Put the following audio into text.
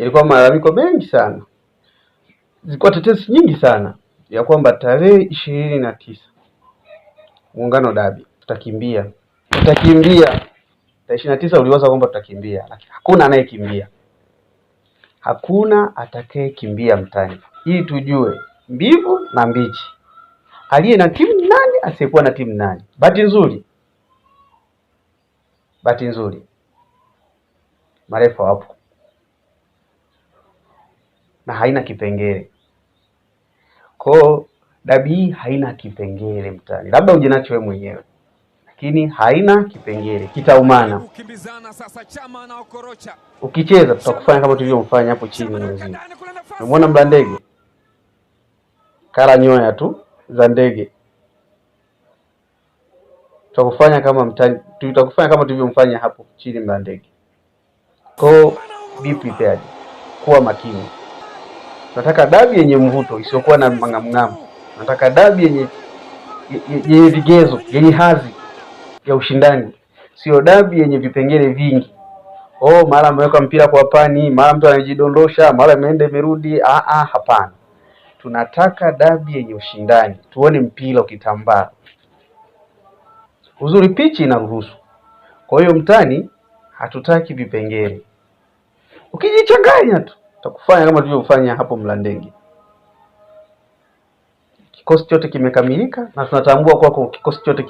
Yalikuwa malalamiko mengi sana, zilikuwa tetesi nyingi sana ya kwamba tarehe 29 Muungano Dabi tutakimbia, tutakimbia. Tarehe 29 uliwaza kwamba tutakimbia, lakini hakuna anayekimbia, hakuna atakayekimbia mtani, ili tujue mbivu na mbichi, aliye na timu nani, asiyekuwa na timu nani. Bahati nzuri, bahati nzuri marefa wapo na haina kipengele. Kwa dabi hii haina kipengele mtani, labda uje nacho wewe mwenyewe, lakini haina kipengele, kitaumana. Ukicheza tutakufanya kama tulivyomfanya hapo chini mwenzio. Umeona mla ndege kala nyoya tu za ndege, tutakufanya kama mtani, tutakufanya kama tulivyomfanya hapo chini mla ndege. Kwa be prepared, kuwa makini. Nataka dabi yenye mvuto isiyokuwa na mang'amng'amu. Nataka dabi yenye vigezo, yenye hadhi ya ushindani, sio dabi yenye vipengele vingi. Oh, mara ameweka mpira kwa pani, mara mtu anajidondosha, mara imeenda imerudi. Ah, ah, hapana. Tunataka dabi yenye ushindani, tuone mpira ukitambaa. Uzuri pichi inaruhusu. Kwa hiyo mtani, hatutaki vipengele. Ukijichanganya tu tutakufanya kama tulivyofanya hapo Mlandege. Kikosi chote kimekamilika na tunatambua kwako kikosi chote.